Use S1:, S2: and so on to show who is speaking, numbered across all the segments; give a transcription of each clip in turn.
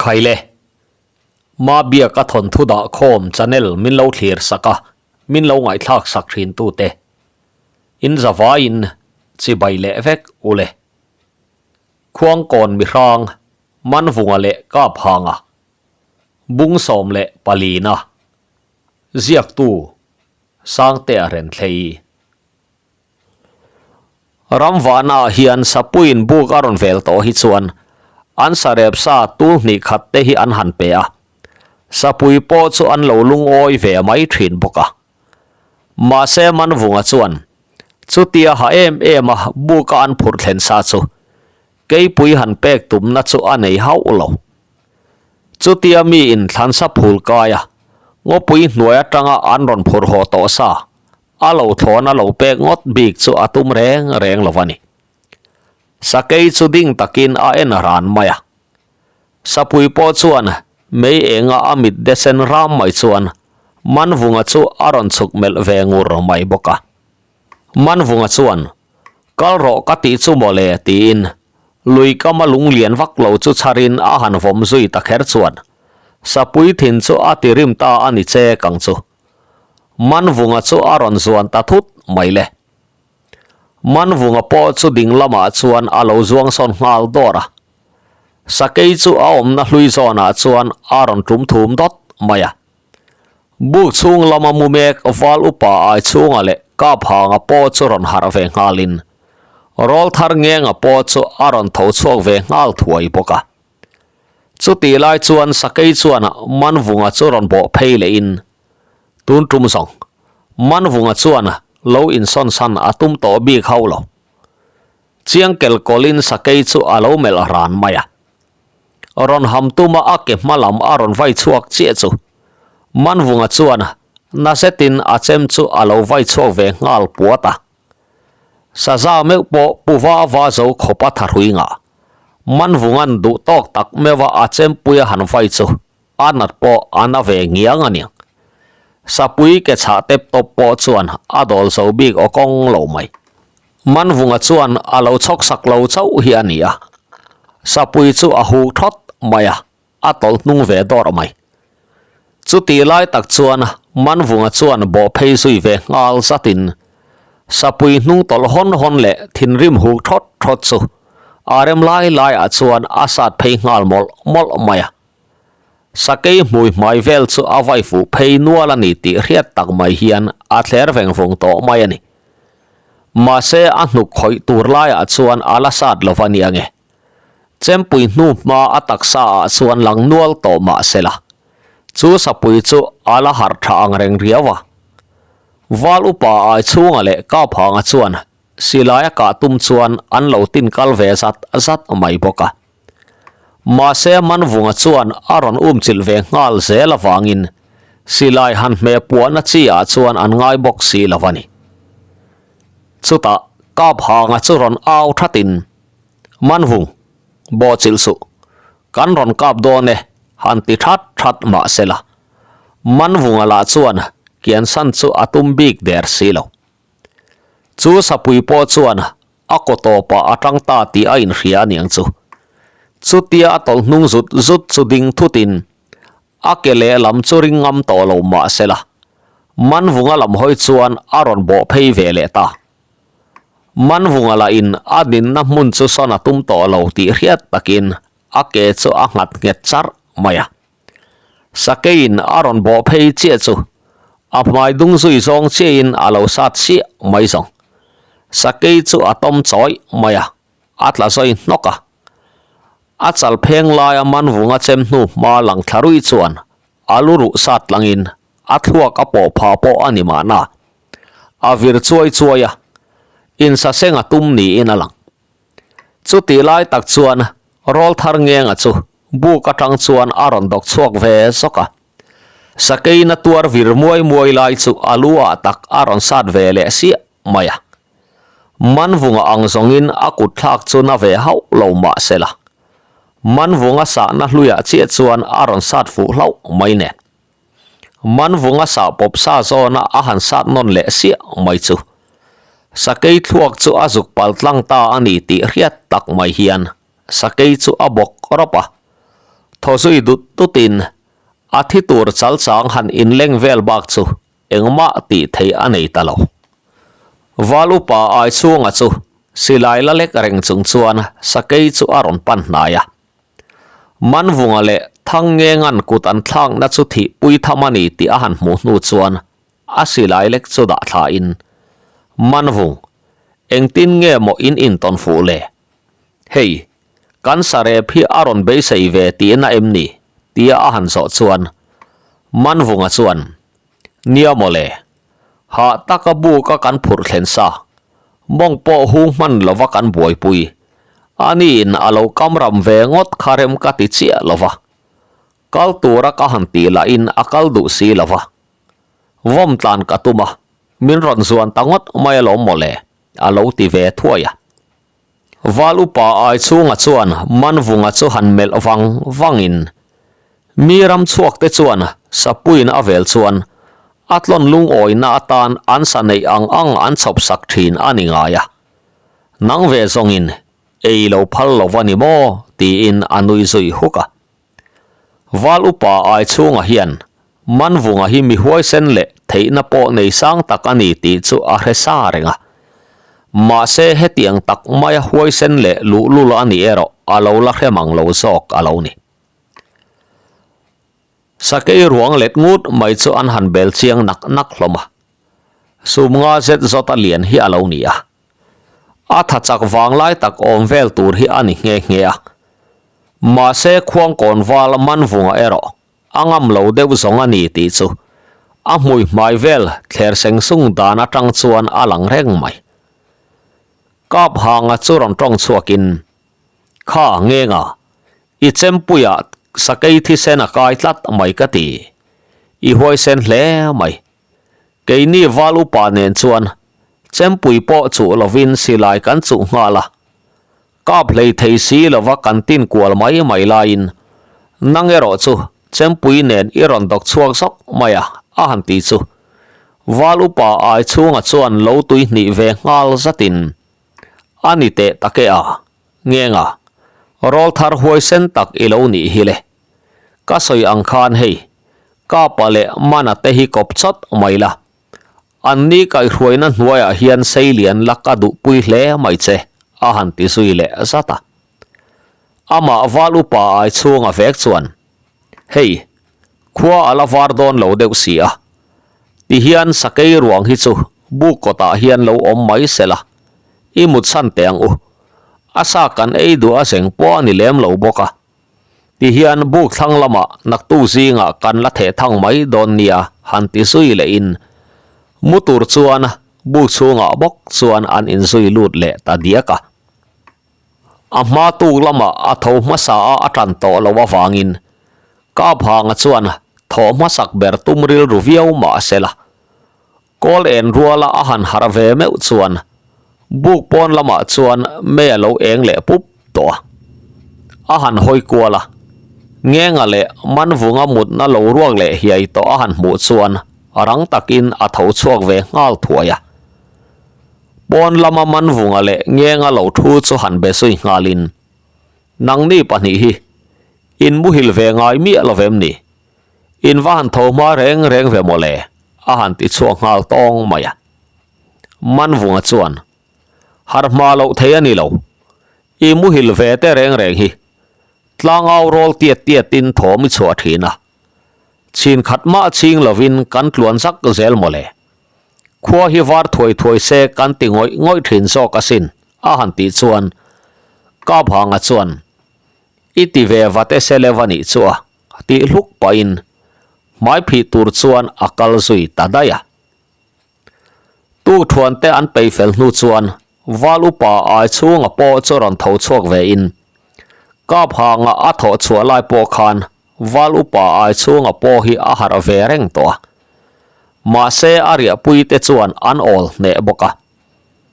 S1: Khaile, Mabiaka thawnthu dah khawm channel min lo thlir sak a, min lo ngaihthlak sak thin tute. In zavaiin chibai leh vek ule. Khuangkawn mihrang Manvunga leh Kaphanga, Bung 14na, Ziaktu Sangtea Renthlei. Ramvahnaah hian sapuiin buk a rawn vel tawh hi chuan an sarep sa tul hnih khat te hi an han pe a, sapui pawh chu an lo lungawi ve mai thin bawk a. Mahse Manvunga chuan chutia ha em em a buka an phurh thlen sa chu keipui han pek tumna chu a nei hauh lo. Chutia miin thlansa phul kaia ngawpui hnuai atanga an rawn phurh haw tawh sa A lo thlawn a lo pek ngawt bik chu a tum reng reng lo a ni. Sakei chu ding takin a en ran mai a. Sapui pawh chuan mei enga a mit de sen ram mai chuan Manvunga chu a rawn chhuk melh ve ngur mai bawk a. Manvunga chuan, Kal rawh ka tih chu mawle tiin lui kama lung lian vak lo chu chharin a han vawm zui ta kher chuan Sapui thin chu a ti rim ta a ni che kang chu. Manvunga chu a rawn zuan ta thut mai le. Manvunga pawh chu ding lamah chuan a lo zuang sawn nghal dawr a. Sakei chu a awmna hlui zawnah chuan a rawn tum thum dawt mai a. Buk chhung lama mu mek val upa ai chhunga leh kap hanga pawh chu rawn harh ve nghalin rawlthar ngenga pawh chu a rawn tho chhuak ve nghal thuai bawk a. Chutih lai chuan Sakei chuan Manvunga chu rawn bawh phei lehin, Tun tum zawng, Manvunga chuan lo insawn san a tum tawh bik hauh lo. Chiang kel kawlhin Sakei chu a lo melh ran mai a. Rawn ham tuma a ke hma lam a rawn vai chhuak chiah chu Manvunga chuan na zetin a chem chu a lo vai chhuak ve nghal puat a. Saza meuh pawh pu va va zo khawp a tha hrui ngah. Manvunga'n duh tawk tak meuha a chempui a han vai chu a nat pawh a na ve ngiang a niang. Sapui ke chhah tep tawp pawh chuan a dawl zo bik aw kawng lo mai. Manvunga chuan a lo chhawk sak lo chauh hi a ni a. Sapui chu a huk thawt mai a, a tawlh hnung ve dawrh mai. Chutih lai tak chuan Manvunga chuan bawh phei zui ve nghal zatin Sapui hnung tawlh hawn hawn leh thinrim huk thawt thawt chu a rem lai laiah chuan a sat phei nghal mawlh mawlh mai a. Sakei hmui hmai vel chu a vai fuh phei nual a ni tih hriat tak mai hian a thler veng vung tawh mai a ni. Mahse a hnuk khawih tur laiah chuan a la sat lo va nia nge. Chempui hnu hma a taksa ah chuan lang nual tawh mah se la, chu sapui chu a la harh tha ang reng riau a. Val upa ai chhunga leh Kaphanga chuan silai a kah tum chuan an lo tin kal ve zat zat mai bawk a. Mahse Manvunga chuan a rawn um chilh ve nghal zel avangin silai han hmeh puahna chi ah chuan an ngai bawk si lo a ni. Chutah Kaphanga chu rawn au thatin Manvung, bawh chilh suh. Kan rawn kap dawn e, han ti that that mah se la. Manvunga lah chuan kiansan chu a tum bik der si lo. Chu sapui pawh chuan a kaw tawpah a tang ta tih a inhria aniang chu. Chutia a tawlh hnung zut zut chu ding thutin a ke lehlam chu ring ngam tawh lo mah se la. Manvunga lam hawi chuan a rawn bawh phei ve leh ta. Manvunga lah in a dinna hmun chu sawn a tum tawh lo tih hriat takin a ke chu a nghat nghet charh mai a. Sakeiin a rawn bawh phei chiah chu a hmai dung zui zawng chiahin a lo sat chiah mai zawng. Sakei chu a tawm chawih mai a, a tla zawi hnawk a. A chal pheng laia Manvunga chem hnu hma lang thla ruih chuan a lu ruh sat tlangin a thluak a pawh pha pawh a ni mahna. A vir chuai chuai a, insaseng a tum niin a lang. Chutih lai tak chuan Rawlthar Ngenga chu buk atang chuan a rawn dawk chhuak ve zawk a. Sakeina tuar vir muai muai lai chu a lu ah tak a rawn sat ve leh siah mai a. Manvunga ang zawngin a kut thlak chu na ve hauh lo mah se la. Manvunga sahna hluiah chiah chuan a rawn sat fuh hlauh mai nen. Manvunga sah pawp sa zawna a han sat nawn leh siah mai chu. Sakei thluak chu a zuk pal tlang ta a ni tih hriat tak mai hian sakei chu a bawk rawp a. Thaw zui dut dutin a thi tur chal chang han inleng vel bak chu engmah tih theih a nei ta lo. Val upa Aichhunga chu silai la lek reng chung chuan sakei chu a rawn pan hnai a. Manvunga leh Thangngenga'n kut an thlakna chu thihpui tham a ni tih a han hmuh hnu chuan a silai lek chu dah thlain, Manvung, engtin nge maw in intawn fuh le? Hei, kan sarep hi a rawn beisei ve tihna em ni? tia a han zawh chuan Manvunga chuan, Nia mawle, hah taka buka kan phurh thlen sa, mawng pawh hung hman lova kan buaipui, aniin a lo kam ram ve ngawt kha rem ka ti chiah lova, kal tura ka han tih lahin a kal duh si lova, vawm tlan ka tum a, min rawn zuan ta ngawt mai alawm mawle, a lo ti ve thuai a. Val upa ai chhunga chuan Manvunga chu han melh vang vangin mi ram chhuak te chuan Sapuiin a vel chuan a tlawn lungawina atan an sa neih ang ang an chhawp sak thin a ni ngai a. Nang ve zawngin ei lo phal lo va ni maw? tiin a nui zui huk a. Val upa ai chhunga hian Manvunga hi mi huaisen leh theihna pawh nei sang tak a ni tih chu a hre sa reng a. Mahse hetiang tak maia huaisen leh luhlul a nih erawh a lo la hre mang lo zawk a lo ni. Sakei ruang let ngut mai chu an han bel chiang nak nak hlawm a. Sum nga zet zawt a lian hi a lo ni a. A tha chak vanglai tak awm vel tur hi a ni nghe nghe a. Mahse khuangkawn val Manvunga erawh A ngam lo deuh zawng a ni tih chu a hmui hmai vel thler seng sung dan atang chuan a lang reng mai. Kap hanga chu rawn tawng chhuakin, Kha ngenga, i chempuiah sakei thisen a kai tlat mai ka ti. I huaisen hle mai. Keini val upa nen chuan chempui pawh chuh lovin silai kan chuh nghal a. Kap hlei thei si lova kan tin kual mai mai laiin nang erawh chu chempui nen i rawn dawk chhuak zawk mai a, a han ti chu. Val upa ai chhunga chuan lo tui hnih ve nghal zatin a ni teh tak e a, Ngenga, rawlthar huaisen tak i lo nih hi le. Ka sawi ang khan hei, Kapa leh Mana te hi kawp chawt mai la. An ni kaihhruaina hnuaiah hian Seilian la ka duhpui hle mai che, a han ti zui leh zat a. Amah val upa ai chhunga vek chuan, Hei, khua a la var dawn lo deuh si a, tihian sakei ruang hi chu buk kawtah hian lo awm mai se la, i mutsan teh ang u. A sa kan ei duh a zeng pawh a ni lem lo bawk a. Ti hian buk thlang lamah naktuk zingah kan la theh thang mai dawn nia han ti zui lehin mu tur chuan buk chhungah bawk chuan an inzui lut leh ta diak a. A hma tuk lamah a tho hmasa a a tan tawh loh avangin Kaphanga chuan thawh hmasak ber tum rilru viau mah sela Kawl en ruala a han harh ve meuh chuan buk pawn lamah chuan mei a lo eng leh pup tawh a. A han hawi kual a, Ngenga leh Manvunga mutna lo ruak leh hiai tawh a han hmuh chuan rang takin a tho chhuak ve nghal thuai a. Pawn lama Manvunga leh Ngenga lo thu chu han be zui nghalin, Nangni pahnih hi in muhil ve ngai miah lo vem ni? In va han tho hma reng reng ve mawle, a han ti chhuak nghal tawng mai a. Manvunga chuan, Har hma loh thei a ni lo. I muhil ve te reng reng hi tlangau rawl tiat tiatin thawm i chhuah thin a. Chhin khat mah chhing lovin kan tluan zak zel mawle. Khua hi var thuai thuai se kan ti ngawih ngawih thin zawk asin, a han tih chuan Kaphanga chuan, I ti ve vat e selev a nih chu a. Tih hluk pahin hmai phih tur chuan a kal zui ta daih a. Tukthuan te an peih fel hnu chuan Val upa ai chhunga pawh chu rawn tho chhuak ve in Kaphanga a thawh chhuah lai pawh khan Val upa ai chhunga pawh hi a harh ve reng tawh a. Mahse a riahpui te chuan an awl hneh bawk a.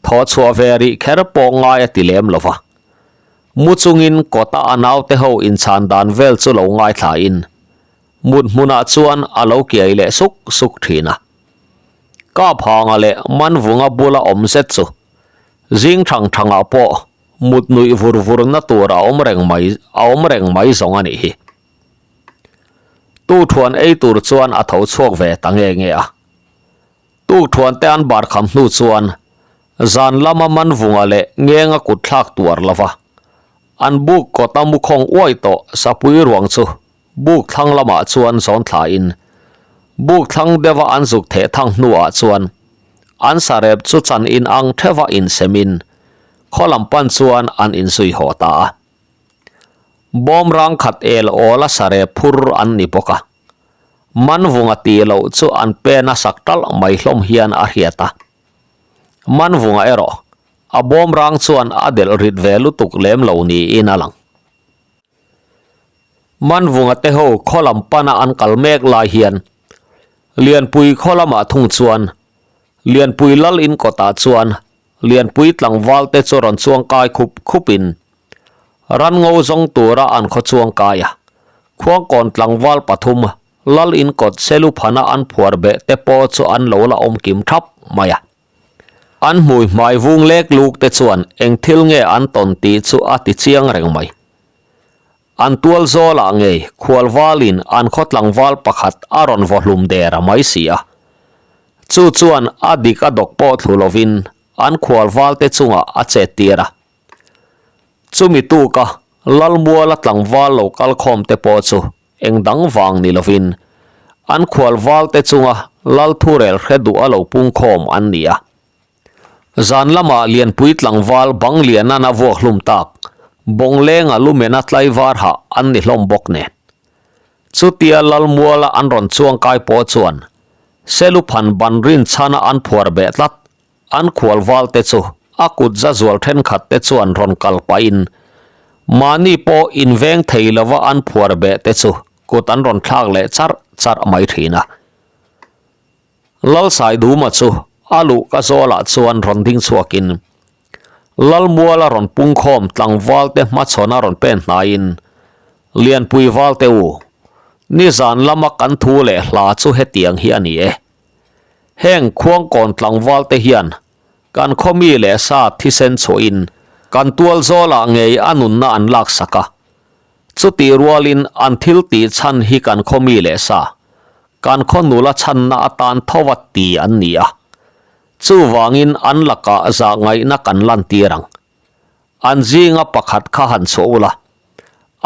S1: Thawh chhuah ve rih kher pawh ngai a ti lem lo va. Mu chungin kawta a naute ho inchhan dan vel chu lo ngaithla in mut hmunah chuan a lo kiai leh suk suk thin a. Kaphanga leh Manvunga bula awm zet chu zing thang thangah pawh mut nuih vur vur na tur a awm reng mai a awm reng mai zawng a nih hi. Tukthuan ei tur chuan a tho chhuak ve ta nge nge a. Tukthuan te an bar kham hnu chuan zan lama Manvunga leh Ngenga kut thlak tuar lova an buk kawta mu khawng uai tawh sapui ruang chu buk thlang lamah chuan zawn thla in buk thlang deuha an zuk theh thang hnuah chuan an sarep chu chan in ang theuha insem in khaw lam pan chuan an inzui haw ta a. Bawm rang khat el awl a sarep phur an ni bawk a. Manvunga tih loh chu an pen a sak talh mai hlawm hian a hriat a. Manvunga erawh a bawm rang chuan a delh rit ve lutuk lem lo niin a lang. Manvunga te ho khaw lam pana an kal mek lai hian Lianpui khaw lamah thung chuan Lianpui lal in kawtah chuan Lianpui tlangval te chu rawn chuang kai khup khup in Ranngo zawng tura an khaw chuang kai a, Khuangkawn tlangval pathum Lal in kawt Seluphana an phuar beh te pawh chu an lo la awm kim thap mai a. An hmui hmai vung lek luk te chuan eng thil nge an tawn tih chu a ti chiang reng mai. An tual zawlah ngei khualvalin an khaw tlangval pakhat a rawn vaw hlum der a mai si a. Chu chuan a dik a dawk pawh thlu lovin an khualval te chungah a chet tir a. Chumi tuka Lalmuala tlangval lo kal khawm te pawh chu eng dang vang ni lovin an khualval te chunga Lal thurel hre duh a lo pung khawm an ni a. Zan lamah Lianpui tlangval bang lianan a vuak hlum tak, Bawnglenga lumena tlaivar hah an ni hlawm bawk nen. Chutia Lalmuala an rawn chuang kai pawh chuan Seluphan ban rinchhana an phuar beh tlat An khual val te chu a kut za zual thenkhat te chuan rawn kal pahin mahni pawh inveng thei lova an phuar beh te chu kut an rawn thlak leh charh charh mai thin a. Lalsaiduma chu a luh ka zawlah chuan rawn ding chhuakin Lalmuala rawn pungkhawm tlangval te hmachhawn a rawn pen hnaiin Lianpui val te u, nizan lama kan thu leh hla chu hetiang hi a ni e. Heng khuangkawn tlangval te hian kan khaw mi leh sa thisen chhuahin kan tual zawlah ngei a nunna an laksak a. Chutih rualin an thil tih chhan hi kan khaw mi leh sa, kan khaw nula chhanna atan tho a ti an ni a. Chuvangin an lakah zahngaihna kan lantir ang. An zinga pakhat kha han chhuah ula,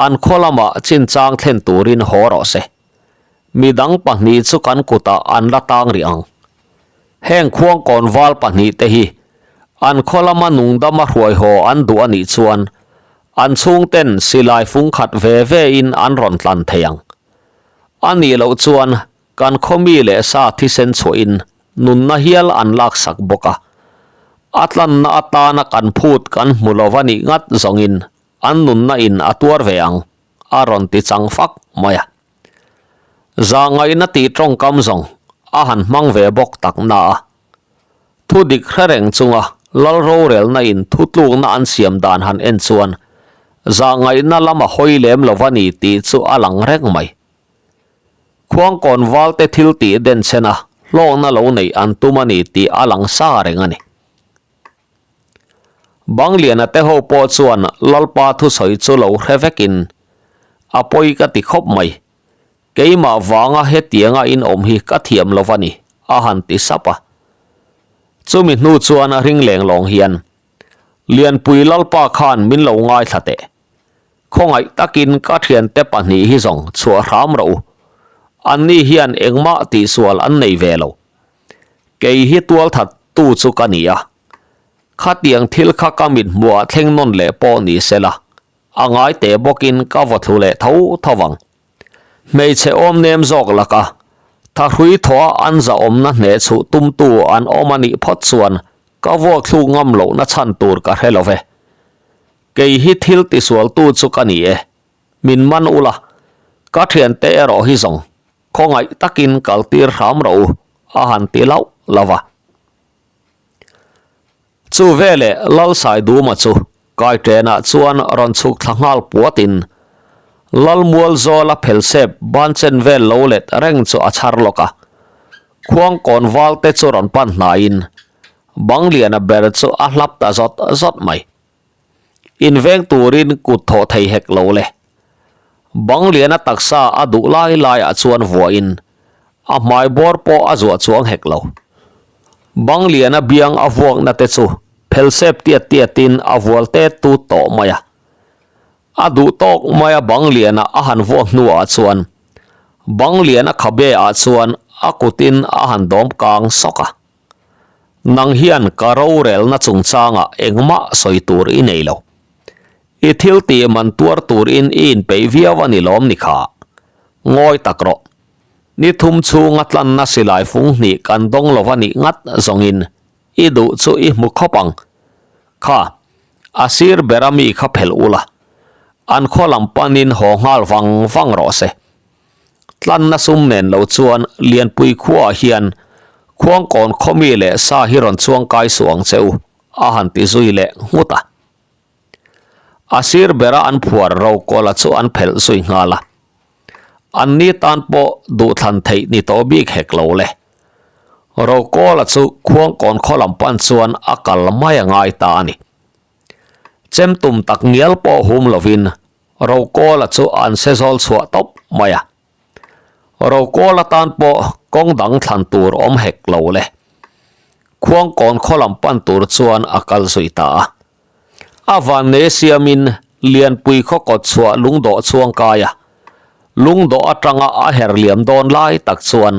S1: an khaw lamah chinchang thlen turin haw rawh se. Midang pahnih chu kan kutah an la tang rih ang. Heng khuangkawn val pahnih te hi an khaw lama nungdama hruai haw an duh a nih chuan an chhungten silai fung khat ve ve in an rawn tlan thei ang. A nih loh chuan kan khaw mi leh sa thisen chhuahin nunna hial an laksak bawk a. A tlanna atana kan phut kan hmu lo va nih ngat zawngin an nunna in a tuar ve ang. a rawn ti chang fak mai a. Zahngaihna tih tawngkam zawng a han hmang ve bawk tak na a. Thu dik hre reng chunga lal rorelna in thutlukna an siam dan han en chuan zahngaihna lam a hawi lem lo va ni tih chu a lang reng mai. Khuangkawn valte thil tih denchhena hlawkna lo neih an tum a ni tih a lang sa reng a ni. Bangliana te ho pawh chuan Lalpa thusawi chu lo hre vekin, A pawi ka ti khawp mai. Keimah vanga hetianga in awm hi ka thiam lo va ni, a han ti sap a. Chumi hnu chuan a ring leng lawng hian, Lianpui Lalpa khan min lo ngaithla teh. Khawngaih takin ka thiante pahnih hi zawng chhuah hram rawh u. Anni hian engmah tihsual an nei ve lo. Kei hi tualthat tu chu ka ni a. Khatiang thil kha ka mit hmuhah thleng nawn leh pawh ni se la, a ngai teh bawkin ka vaw thlu leh tho tho vang. Hmeichhe awm nem zawk laka thahrui thawha an zahawmna hneh chhuh tumtu an awm a nih phawt chuan ka vuak thluk ngam lohna chhan tur ka hre lo ve. Kei hi thil tisualtu chu ka ni e. Min man ula, ka thiante erawh hi zawng khawngaih takin kaltir hram rawh u, a han ti lauh lauh a. Chu veleh Lalsaiduma chu Kaitrenah chuan rawn chhuk thla nghal puatin Lalmualzawla phelsep banchen vel lo let reng chu a chhar lawk a. Khuangkawn valte chu rawn pan hnaiin Bangliana ber chu a hlap ta zawt zawt mai. Inveng turin kut thawh thei hek lo le. Bangliana taksa a duh lai laiah chuan vuahin a hmai bawr pawh a zuah chuang hek lo. Bangliana biang a vuakna te chu phelsep tiat tiatin a vual tet tut tawh mai a. A duh tawk mai a Bangliana a han vuak hnuah chuan Bangliana khabe ah chuan a kutin a han dawm kang sawk a. Nang hian ka rorelna chungchangah engmah sawi tur i nei lo. I thil tih man tuar turin i inpeih viau a ni lawm ni kha. Ngawi tak rawh. Ni thum chhunga tlanna silai fung hnih kan dawng lo va nih ngat zawngin i duh chu i hmu khawp ang. Kha, a sir bera mi kha phelh ula, an khaw lam panin haw nghal vang vang rawh se. Tlanna sum nen lo chuan Lianpui khuaah hian Khuangkawn khawmi leh sa hi rawn chuang kai suh ang che u, a han ti zui leh nghut a. A sir bera an phuar Rokawla chu an phelh zui nghal a. An ni tan pawh duhthlan theih ni tawh bik hek lo le. Rokawla chu Khuangkawn khaw lam pan chuan a kal mai a ngai ta a ni. Chem tum tak ngial pawh hum lovin Rokawla chu an se zawl chhuah tawp mai a. Rokawla tan pawh kawng dang thlan tur awm hek lo le. Khuangkawn khaw lam pan tur chuan a kal zui ta a. A vannei siamin Lianpui khaw kawt chhuah lungdawh chhuang kai a, lungdawh atanga a her liam dawn lai tak chuan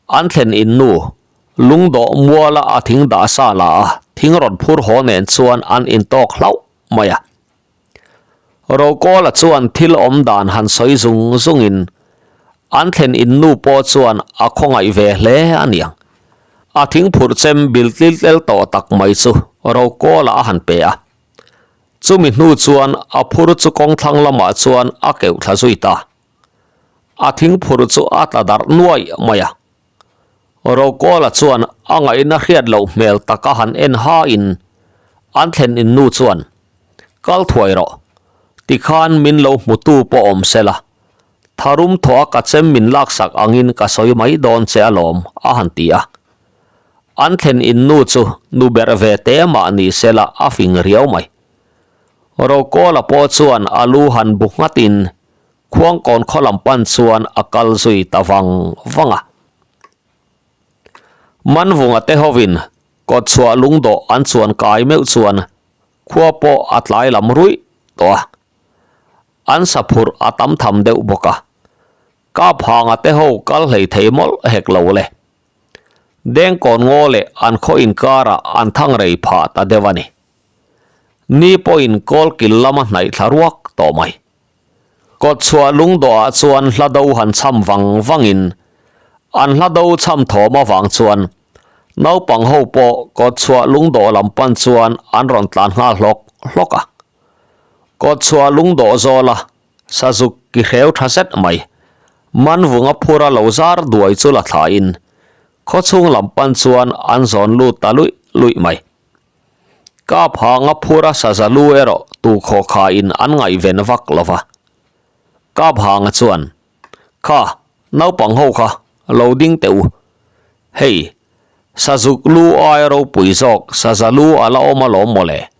S1: an thlen in nu lungdawh muala a thing dah sa la a thing rawn phur haw nen chuan an intawk hlauh mai a. Rokawla chuan thil awm dan han sawi zung zungin an thlen in nu pawh chuan a khawngaih ve hle a niang. A thing phurh chem bil tlil tlel tawh tak mai chu Rokawla a han pe a. Chumi hnu chuan a phur chu kawng thlang lamah chuan a keuh thla zui ta. A thing phurh chu a tla darh nuai mai a. Rokawla chuan a ngaihna hriat loh hmel taka han en hain an thlen in nu chuan, Kal thuai rawh, tikhan min lo hmutu pawh awm se la, tharum thawh a ka chem min laksak angin ka sawi mai dawn che alawm, a han ti a. An thlen in nu chu nu berh ve te mah ni se la a fing riau mai. Rokawla pawh chuan a lu han bu nghatin Khuangkawn khaw lam pan chuan a kal zui ta vang vang a. Manvunga te hovin kawtchhuah lungdawh an chuan kai meuh chuan khua pawh a tlai lam ruih tawh a. An sa phurh a tam tham deuh bawk a. Kaphanga te ho kal hlei thei mawlh hek lo le. Dengkawn ngaw leh an khaw inkarah an thang rei phah ta deuh a ni. Ni pawhin kawlkil lama hnaih thla ruak tawh mai. Kawtchhuah lungdawhah chuan hla do han chham vang vangin an hla do chham thawm avang chuan naupang ho pawh kawtchhuah lungdawh lam pan chuan an rawn tlan nghal hlawk hlawk a. Kawtchhuah lungdawh zawla sazuk ki hreu tha zet mai Manvunga phura lo zar duai chu la thlain khawchhung lam pan chuan an zawn lut ta luih luih mai. Kap hanga phura saza lu erawh tu khaw khain an ngaihven vak lo va. Kap hanga chuan, Kha, naupang ho kha, lo ding teh u. Hei, sazuk lu aia ropui zawk saza lu a la awm alawm mawle.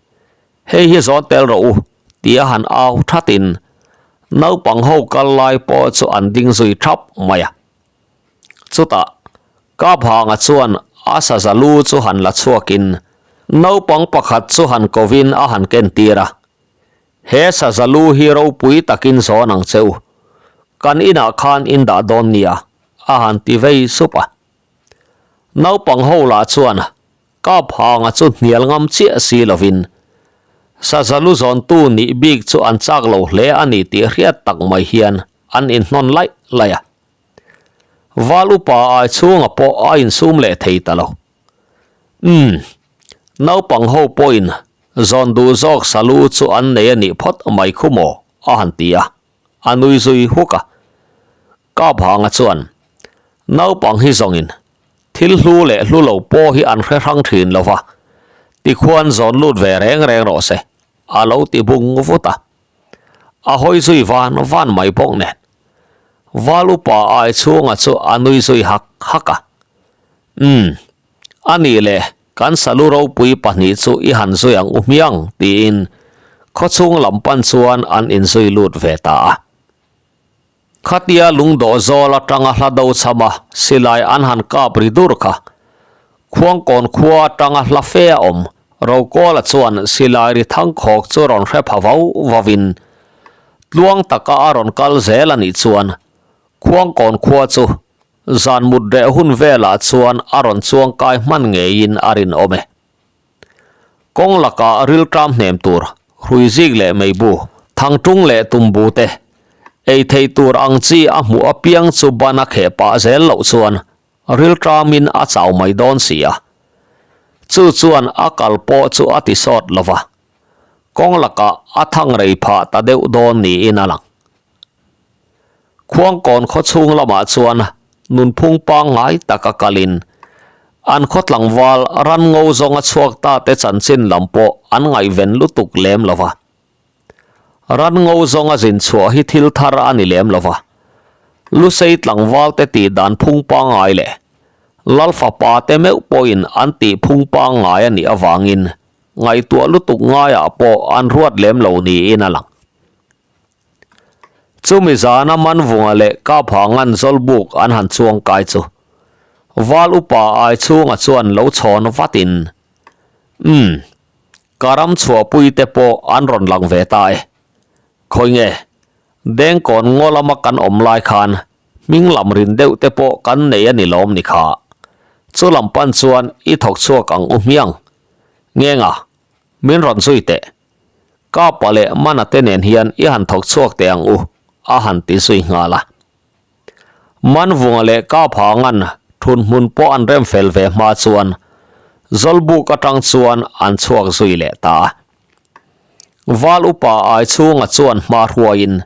S1: Hei hi zawn tel rawh u, tia han au thatin naupang ho kal lai pawh chu an ding zui thap mai a. Chutah, Kaphanga chuan a saza lu chu han la chhuakin naupang pakhat chu han kovin a han kentir a, He saza lu hi ropui takin zawn ang che u, kan inah khan in dah dawn nia, a han ti vei sup a. Naupang ho lah chuan Kaphanga chu hnial ngam chiah si lovin saza lu zawntu nih bik chu an chak lo hle a ni tih hriat tak mai hian an inhnawn laih laih a. Val upa ai chhunga pawh a insum leh thei ta lo. Umm, naupang ho pawhin zawn duh zawk salu chu an nei a nih phawt mai khu maw? a han ti a, a nui zui huk a. Kaphanga chuan, Naupang hi zawngin thil hlu leh hlu lo pawh hi an hre hrang thin lo va, tikhuan zawn lut ve reng reng rawh se, a lo ti bung vut a. A hawi zui van van mai bawk nen. Val upa ai chhunga chu a nui zui hak hak a. Umm, a nih leh kan salu ropui pahnih chu i han zui ang u hmiang tiin khawchhung lam pan chuan an inzui lut ve ta a. Khatia lungdawh zawl atanga hla do chhama silai an han kap ri dur kha. Khuangkawn khua atanga hla fe a awm Rokawla chuan silai ri thangkhawk chu rawn hre pha vau vauin tluang taka a rawn kal zel a nih chuan Khuangkawn khua chu zan mut reh hun velah chuan a rawn chuang kai hman ngeiin a rinawm e. Kawng lakah rilṭam hnem tur, hruizik leh meibu, thangṭung leh tumbu te, ei theih tur ang chi a hmuh apiang chu ban a kheh pah zel loh chuan rilṭamin a chau mai dawn si a. Chu chuan a kal pawh chu a ti sawt lo va, kawng lakah a thang rei phah ta deuh dawn niin a lang. Khuangkawn khaw chhung lamah chuan nunphung pangngai taka kalin an khaw tlangval ran ngo zawnga chhuak ta te chanchin lam pawh an ngaihven lutuk lem lo va. Ran ngo zawnga zin chhuah hi thil thar a ni lem lo va. Lusei tlangval te tih dan phung pangngai leh Lal fapa te meuh pawhin an tih phung pangngai a nih avangin ngaihtuah lutuk ngaiah pawh an ruat lem lo niin a lang. Chumi zana Manvunga leh Kaphangan Zawlbuk an han chuang kai chu Val upa ai chhunga chuan lo chhawn vatin, Umm, ka ram chhuahpui te pawh an rawn lang ve ta e. Khawi nge, Dengkawn ngaw lama kan awm lai khan hming lam rin deuh te pawh kan nei a ni lawm ni kha. Chu lam pan chuan i thawk chhuak ang u hmiang. Ngenga, min rawn zui teh. Kapa leh Mana te nen hian i han thawk chhuak teh ang u, a han ti zui nghal a. Manvunga leh Kaphangan thun hmun pawh an rem fel ve hma chuan Zawlbuk atang chuan an chhuak zui leh ta a. Val upa Aichhunga chuan hma hruaiin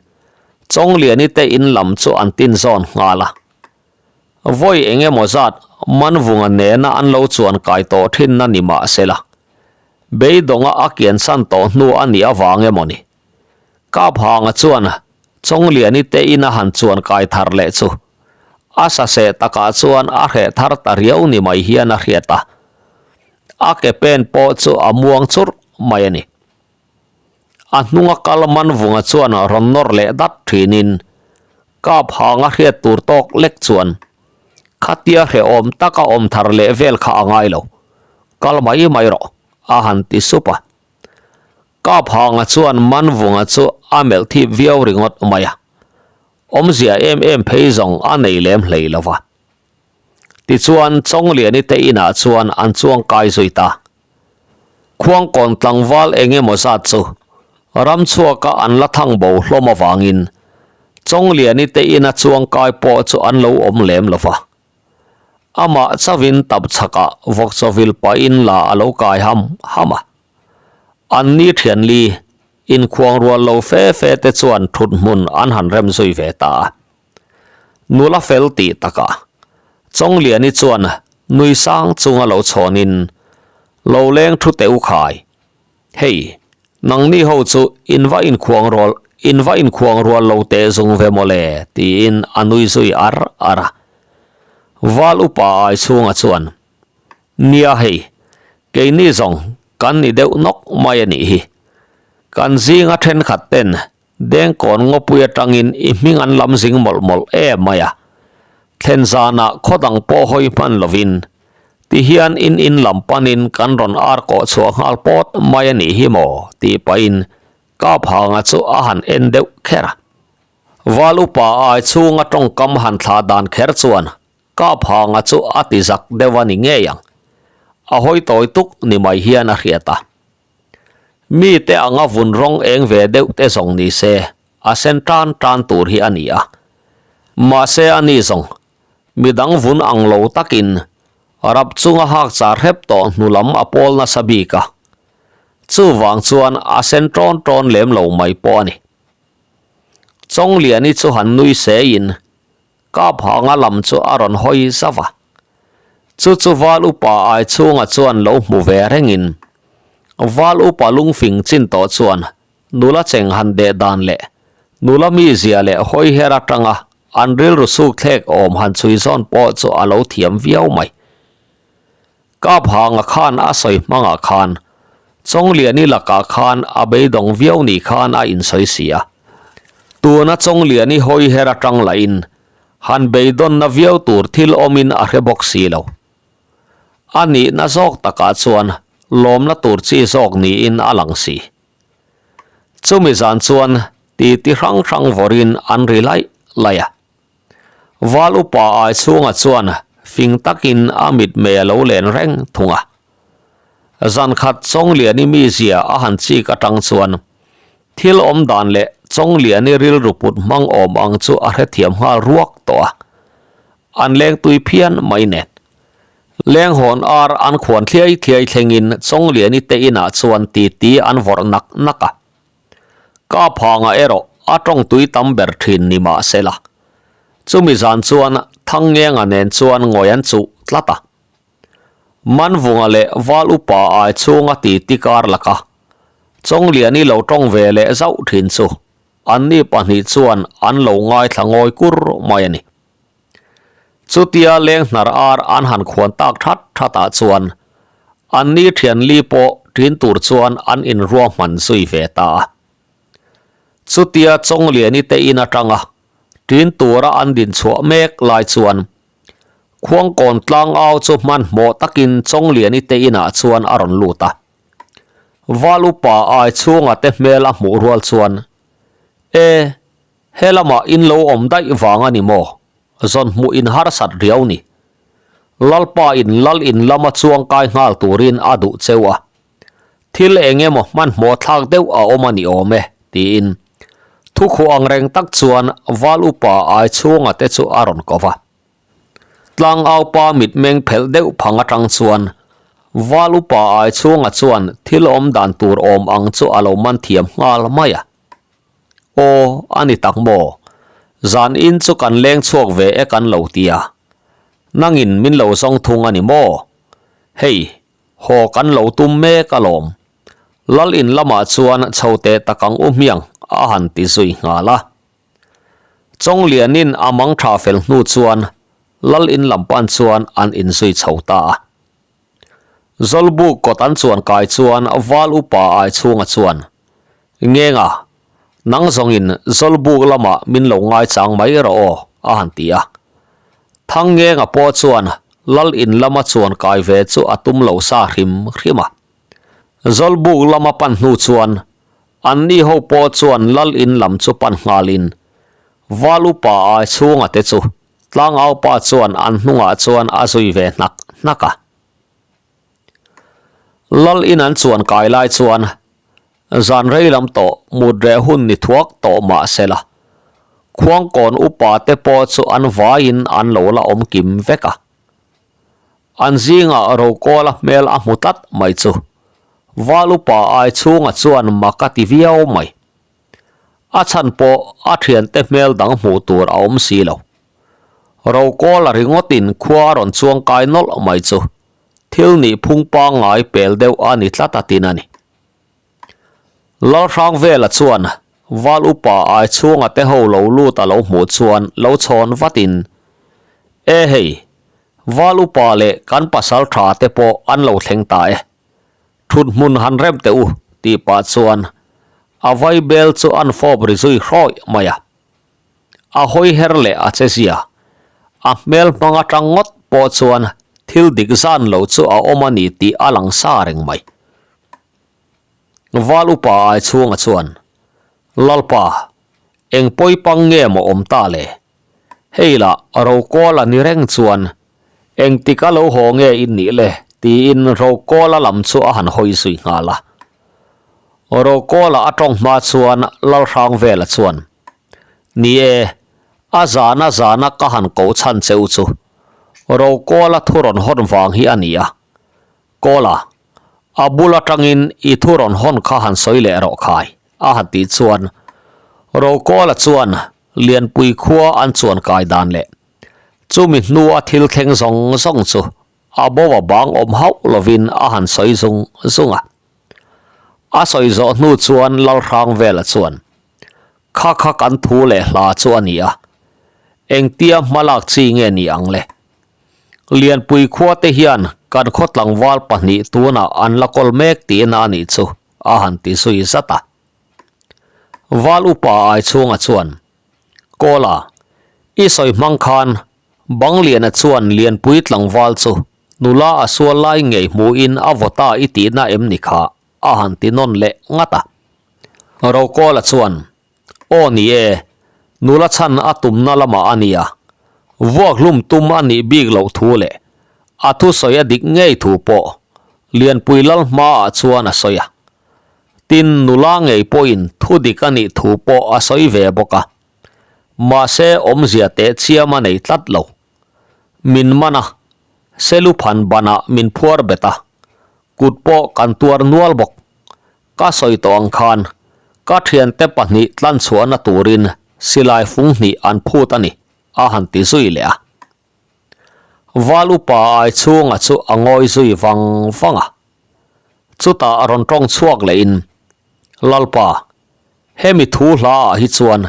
S1: Chawngliani te in lam chu an tin zawn nghal a. Vawi eng emaw zat Manvunga nena an lo chuan kai tawh thinna ni mah sela, beidawnga a kiansan tawh hnu a nih avang emaw ni? Kaphanga chuan Chawngliani te ina han chuan kai thar leh chu a saseh takah chuan a hreh thar ta riau ni mai hian a hriat a, a ke pen pawh chu a muang churh mai a ni. A hnunga kal Manvunga chuan rawn nawr leh dat thinin Kap hanga hriat tur tawk lek chuan khatia hrehawm taka awm thar leh vel kha a ngai lo, kal mai mai rawh a han ti sup a. Kap hanga chuan Manvunga chu a melh thip viau ringawt mai a, awmzia em em phei zawng a nei lem hlei lo va. Tichuan Chawngliani te inah chuan an chuang kai zui ta. Khuangkawn tlangval eng emaw zat chu ram chhuaka an la thang bo hlawm avangin Chawngliani te ina chuang kai pawh chu an lo awm lem lo va. Amah chauhin tap chhakah vawkchawvil pahin la a lo kai ham ham a. An ni thianli inkhuang rual lo fe fe te chuan thut hmun an han rem zui ve ta a. Nula fel tih takah Chawngliani chuan nui sang chunga lo chhawnin, Lo leng thu teh u khai. Hei, nangni ho chu in va inkhuang rual, in va inkhuang rual lo teh zung ve maw le, tiin a nui zui ar ar a. Val upa ai chhunga chuan, Nia hei, keini zawng kan ni deuh nawk mai a nih hi. Kan zinga thenkhat ten Dengkawn ngawpui atangin i hming an lam zing mawlh mawlh em mai a, thlen zanah khaw dang pawh hawi hman lovin tihian in in lam panin kan rawn ar kawh chhuah nghal pawt mai a nih hi maw tih pahin Kaphanga chu a han en deuh kher a. Val upa ai chhunga tawngkam han thlah dan kher chuan Kaphanga chu a ti zak deuh a ni ngei ang, a hawi tawi tuk ni mai hian a hriat a. Mite anga vun rawng eng ve deuh te zawng ni se, a sen tan tan tur hi a ni a. Mahse a ni zawng, midang vun ang lo takin rap chunga hak char hrep tawh hnu lam a pawl nasa bik a. Chuvang chuan a sen tawn tawn lem lo mai pawh a ni. Chawngliani chu han nui seiin Kaphanga lam chu a rawn hawi zauh a. Chu chu Val upa ai chhunga chuan lo hmu ve rengin Val upa lungfing chin tawh chuan nula cheng han deh dan leh nula mizia leh hawi her atanga an rilru suk thlek awm han chhui zawn pawh chu a lo thiam viau mai. Kaphanga khan a sawi hmangah khan Chawngliani lakah khan a beidawng viau ni khan a insawi si a. Tuna Chawngliani hawi her atang lahin han beidawnna viau tur thil awmin a hre bawk si lo. A nihna zawk takah chuan lawmna tur chi zawk niin a lang si. Chumi zan chuan titi hrang hrang vawrin an ri laih laih a. Val upa ai chhunga chuan fing takin a mitmei a lo len reng thung a. Zan khat Chawngliani mizia a han chik atang chuan thil awm dan leh Chawngliani rilru put hmang awm ang chu a hrethiam nghal ruak tawh a. An leng tui phian mai nen. Lenghawn ar an khuan thliai thliai thlengin Chawngliani te inah chuan titi an vawrh nak nak a. Ka phangah erawh a tawng tui tam ber thin ni mah se la. Chumi zan chuan Thangngenga nen chuan ngawi an chuh tlat a. Manvunga leh Val upa ai chhunga titi kar laka Chawngliani lo tawng ve leh zauh thin chu anni pahnih chuan an lo ngaithla ngawi kur mai a ni. Chutia leng hnar ar an han khuan tak that that ah chuan anni thian li pawh ṭin tur chuan an inruahman zui ve ta a. Chutia Chawngliani te in atanga ṭin tura an din chhuah mek lai chuan Khuangkawn tlangau chu hmanhmawh takin Chawngliani te inah chuan a rawn lut a. Val upa ai chhunga te hmel a hmuh rual chuan, E! He lamah in lo awm daih vang a ni maw? Zawn hmuh in harsat riau ni. Lalpa in lal in lama chuang kai nghal turin a duh cheu a. Thil eng emaw hmanhmawh thlak deuh a awm a ni awm e, tiin thukhuh ang reng tak chuan Val upa ai chhunga te chu a rawn ko va. Tlangaupa mitmeng phelh deuh phang atang chuan Val upa ai chhunga chuan thil awm dan tur awm ang chu a lo man thiam nghal mai a. Aw, a ni tak maw? Zan in chu kan leng chhuak ve e kan lo ti a. Nangin min lo zawng thung a ni maw? Hei, haw kan lo tum mek alawm. Lal in lamah chuan chho teh tak ang u hmiang a han ti zui nghal a. Chawnglianin a mang tha fel hnu chuan Lal in lam pan chuan an inzui chho ta a. Zawlbuk kawt an chuan kai chuan Val upa ai chhunga chuan, Ngenga, nang zawngin Zawlbuk lamah min lo ngaichang mai rawh aw, a han ti a. Thangngenga pawh chuan Lal in lama chuan kai ve chu a tum lo sa hrim hrim a. Zawlbuk lama pan hnu chuan anni ho pawh chuan Lal in lam chu pan nghalin Val upa ai chhunga te chu Tlangaupa chuan an hnungah chuan a zui ve hnak hnak a. Lal in an chuan kai lai chuan zan rei lam tawh mut reh hun ni thuak tawh mah se la, Khuangkawn upa te pawh chu an vaiin an lo la awm kim vek a. An zingah Rokawla hmel a hmu tlat mai chu Val upa ai chhunga chuan mak a ti viau mai. A chhan pawh a thiante hmel dang hmuh tur a awm si lo. Rokawla ringawtin khua a rawn chuang kai nawlh mai chu thil nih phung pangngai pel deuh a ni tlat a tin a ni. Lalhrangvela chuan Val upa ai chhunga te ho lo lut a lo hmuh chuan lo chhawn vatin, E hei, Val upa leh kan pasal tha te pawh an lo thleng ta e. Thut hmun han rem teh u, tih pah chuan a vai bel chu an fawp ri zui hrawih mai a. A hawi her leh a che zia. A hmel hmang atang ngawt pawh chuan thil dik zan lo chu a awm a ni tih a lang sa reng mai. Val upa ai chhunga chuan, Lalpa, eng pawi pang nge maw awm ta le? Hei lah Rokawla ni reng chuan engtik a lo haw nge in nih le tiin Rokawla lam chu a han hawi zui nghal a. Rokawla a tawng hma chuan Lalhrangvela chuan, Ni e, a zana zana ka han koh chhan cheu chu Rokawla thu rawn hawn vang hi a ni a. Kawla, a bul atangin i thu rawn hawn kha han sawi leh rawh khai, a han tih chuan Rokawla chuan Lianpui khua an chuan kai dan leh chumi hnua thil thleng zawng zawng chu a bo a bang awm hauh lovin a han sawi zung zung a. A sawi zawh hnu chuan Lalhrangvela chuan, Kha kha kan thu leh hla chu a ni a, engtia hmalak chi nge ni ang le? Lianpui khua te hian kan khaw tlangval pahnih tunah an la kawl mek tihna a nih chu a han ti zui zat a. Val upa Aichhunga chuan, Kawla, i sawi hmang khan Bangliana chuan Lianpui tlangval chu nula a sual lai ngei hmuhin a vaw ta i tihna em ni kha? a han ti nawn leh ngat a. Rokawla chuan, Aw ni e, nula chhan a tumna lamah a nia. Vuak hlum tum a nih bik loh thu leh a thusawi a dik ngei thu pawh Lianpui lal hmaah chuan a sawi a. Tin, nula ngei pawhin thu dik a nih thu pawh a sawi ve bawk a. Mahse, awmzia teh chiam a nei tlat lo. Min man a, Seluphan banah min phuar bet a, kut pawh kan tuar nual bawk. Ka sawi tawh ang khan, ka thiante pahnih tlanchhuahna turin silai fung hnih an phut a ni, a han ti zui leh a. Val upa ai chhunga chu a ngawi zui vang vang a. Chutah a rawn tawng chhuak lehin, Lalpa, hemi thu hla ah hi chuan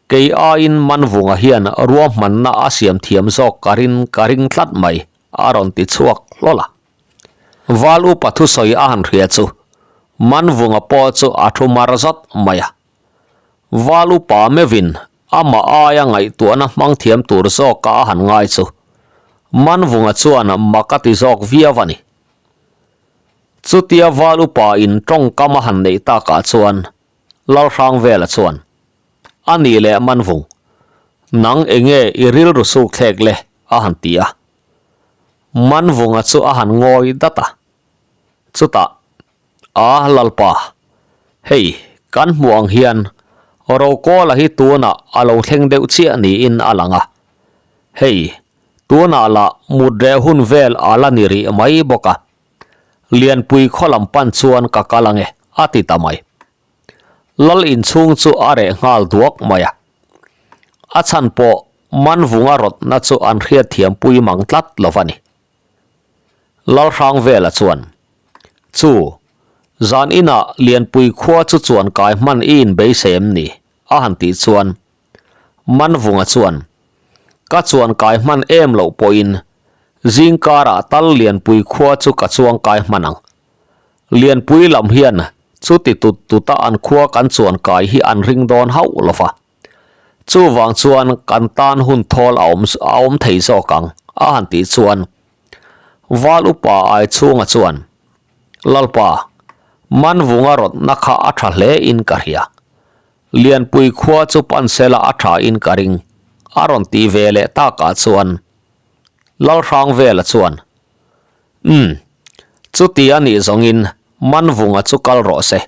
S1: kei aiin Manvunga hian ruahmanna a siam thiam zawk ka rin ka ring tlat mai, a rawn ti chhuak hlawl a. Val upa thusawi a han hria chu Manvunga pawh chu a thu mar zawt mai a. Val upa meuhin amah aia ngaihtuahna hmang thiam tur zawka a han ngai chu Manvunga chuan mak a ti zawk viau a ni. Chutia val upa in tawngkam a han neih takah chuan Lalhrangvela chuan, A nih leh Manvung, nang enge i rilru suk thlek le? a han ti a. Manvunga chu a han ngawi dat a. Chutah, A Lalpa, hei kan hmuh ang hian Rokawla hi tunah a lo thleng deuh chiah niin a lang a. Hei, Tunah lah mut reh hun vel a la ni rih mai bawk a. Lianpui khaw lam pan chuan ka kal ange, a ti ta mai. Lal inchhung chu a reh nghal duak mai a. A chhan pawh Manvunga rawtna chu an hriatthiam pui mang tlat lo va ni. Lalhrangvela chuan, Chu, zan inah Lianpui khua chu chuan kai hman i inbeisei em ni? a han tih chuan Manvunga chuan, Ka chuan kai hman em loh pawhin zing karah tal Lianpui khua chu ka chuang kai hman ang. Lianpui lam hian chuti tut tuta an khua kan chuan kai hi an ring dawn hauh lo va. Chuvang chuan kan tan hun thawl a awm a awm thei zawk ang, a han tih chuan Val upa Aichhunga chuan, Lalpa, Manvunga rawtna kha a tha hle in ka hria. Lianpui khua chu pan sela a tha in ka ring, a rawn ti ve leh takah chuan Lalhrangvela chuan, Umm, chuti a nih zawngin Manvunga chu kal rawh se.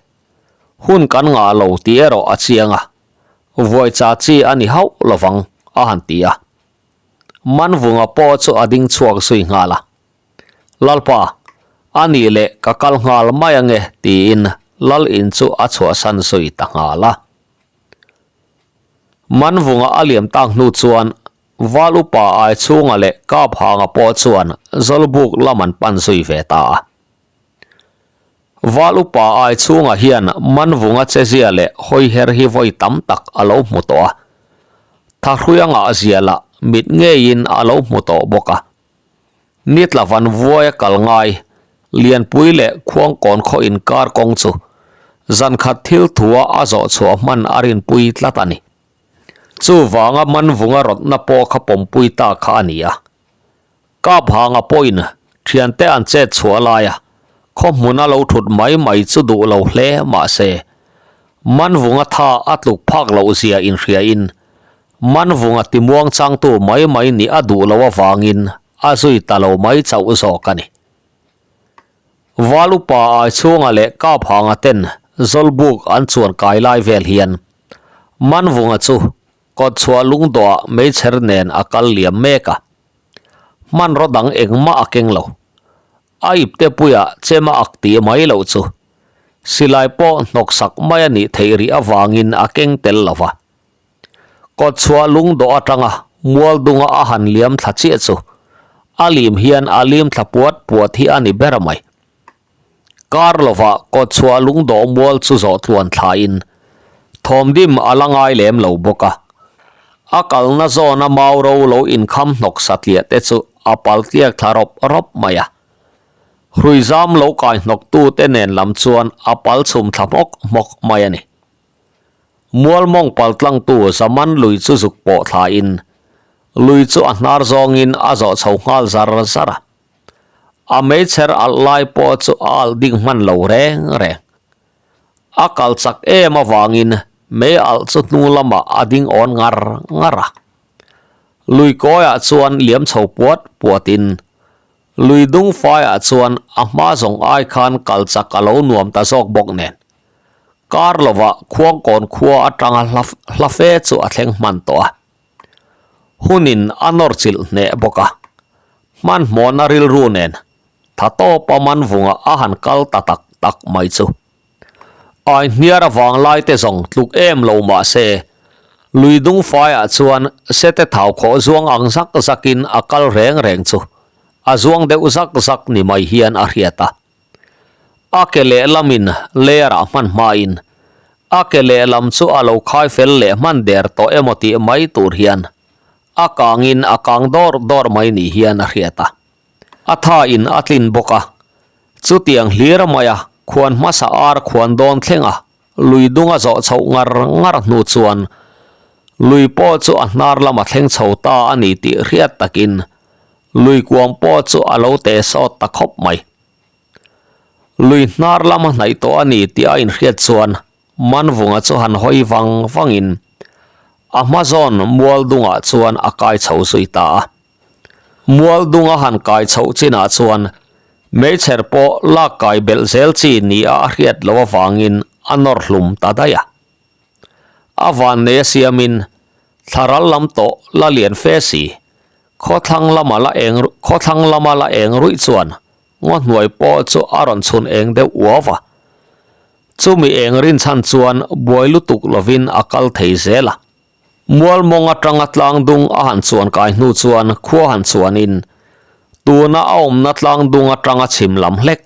S1: Hun kan ngah lo tih erawh a chiang a, vuaicha chi a ni hauh lovang, a han ti a. Manvunga pawh chu a ding chhuak zui nghal a. Lalpa, a nih leh ka kal nghal mai ange tiin Lal in chu a chhuahsan zui ta nghal a. Manvunga a liam tak hnu chuan Val upa Aichhunga leh Kaphanga pawh chuan Zawlbuk lam an pan zui ve ta a. Val upa Aichhunga hian Manvunga chezia leh hawiher hi vawi tam tak a lo hmu tawh a. Thahruia ngahzia lah mit ngeiin a lo hmu tawh bawk a. Nitla van vuaia kal ngai, Lianpui leh Khuangkawn khaw inkar kawng chu zan khat thil thua a zawh chhuah hman a rinpui tlat a ni. Chuvanga Manvunga rawtna pawh kha pawmpui ta kha a ni a. Kaphanga pawhin thiante an chet chhuah laia khaw hmuna lo thut mai mai chu duh lo hle mahse, Manvunga tha a tluk phak loh zia inhriain Manvunga timuang changtu mai mai nih a duh loh avangin a zui ta lo mai chauh zawk a ni. Val upa Aichhunga leh Kaphanga ten Zawlbuk an chuan kai lai vel hian Manvunga chu kawtchhuah lungdawhah meichher nen a kal liam mek a. Hmanraw dang engmah a keng lo. A ipte puiah chem a ak tih mai loh chu silai pawh hnawksak mai a nih theih rih avangin a keng tel lo va. Kawtchhuah lungdawh atanga mualdunga a han liam thla chiah chu a lim hian a lim thla puat puat hi a ni ber mai. Kar lovah kawtchhuah lungdawh mual chu zawh tluan thlain thawmdim a la ngai lem lo bawk a. A kalna zawna mau ro lo inkham hnawk satliah te chu a pal tliak thla rawp rawp mai a. Hruizam lo kai hnawktute nen lam chuan a pal chhum thla hmawk hmawk mai a ni. Mualmawng paltlangtu Zaman lui chu zuk pawh thlain lui chu a hnar zawngin a zawh chho nghal zar zar a. A meichher alh lai pawh chu a alh ding hman lo reng reng. A kal chak em avangin mei alh chu hnu lamah a ding awn ngar ngar a. Lui kawiah chuan liam chho puat puatin Lui dung faiah chuan a hma zawng ai khan kal chak a lo nuam ta zawk bawk nen. Kar lovah Khuangkawn khua atanga hla hla fe chu a thleng hman tawh a. Hunin a nawr chilh hneh bawk a. Hmanhmawhna rilru nen tha tawpa manvunga a han kal ta tak tak mai chu. Ai hniar avang lai te zawng tluk em lo mah se, lui dung faiah chuan sete thau khawh zuang ang zak zakin a kal reng reng chu a zuang deuh zak zak ni mai hian a hriat a. A ke lehlamin ler ah hman hmain a ke lehlam chu a lo khai fel leh hman der tawh emaw tih mai tur hian a kangin a kang dawr dawr mai ni hian a hriat a. A thain a tlin bawk a, chutiang hlir maia khuan hmasa ar khuan dawn thlenga lui dunga zawh chhoh ngar ngar hnu chuan lui pawh chu a hnar lama thleng chho ta a ni tih hriat takin lui kuang pawh chu a lo te sawt ta khawp mai. Lui hnar lama hnaih tawh a ni tih a inhriat chuan Manvunga chu han hawi vang vangin a hma zawn mual dungah chuan a kai chho zui ta a. Mual dunga han kai chhoh chinah chuan meichher pawh lak kai belh zel chi nia a hriat loh avangin a nawr hlum ta daih a. A vannei a siamin thlaral lam tawh la lian fe si, khawthlang lama la eng khawthlang lama la eng ruih chuan ngaw hnuai pawh chu a rawn chhun eng deuh uau a. Chumi eng rinchhan chuan buai lutuk lovin a kal thei zel a. Mualmawng atanga tlangdung a han chuan kai hnu chuan khua han chuanin tuna a awmna tlangdung atanga chhim lam hlek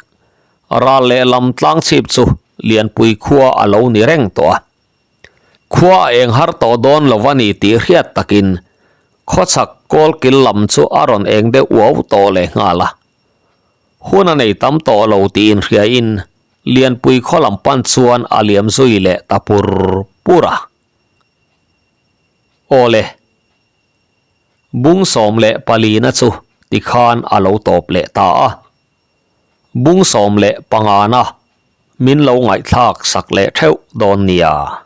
S1: ral lehlam tlangchhip chu Lianpui khua a lo ni reng tawh a. Khua a eng har tawh dawn lo a ni tih hriat takin khawchhak kawlkil lam chu a rawn eng deuh uau tawh leh nghal a. Hun a nei tam tawh lo tih inhriain Lianpui khaw lam pan chuan a liam zui leh ta pur pur a. Awle, bung 14na chu tikhan a lo tawp leh ta a. Bung 15na min lo ngaihthlak sak leh theuh dawn nia.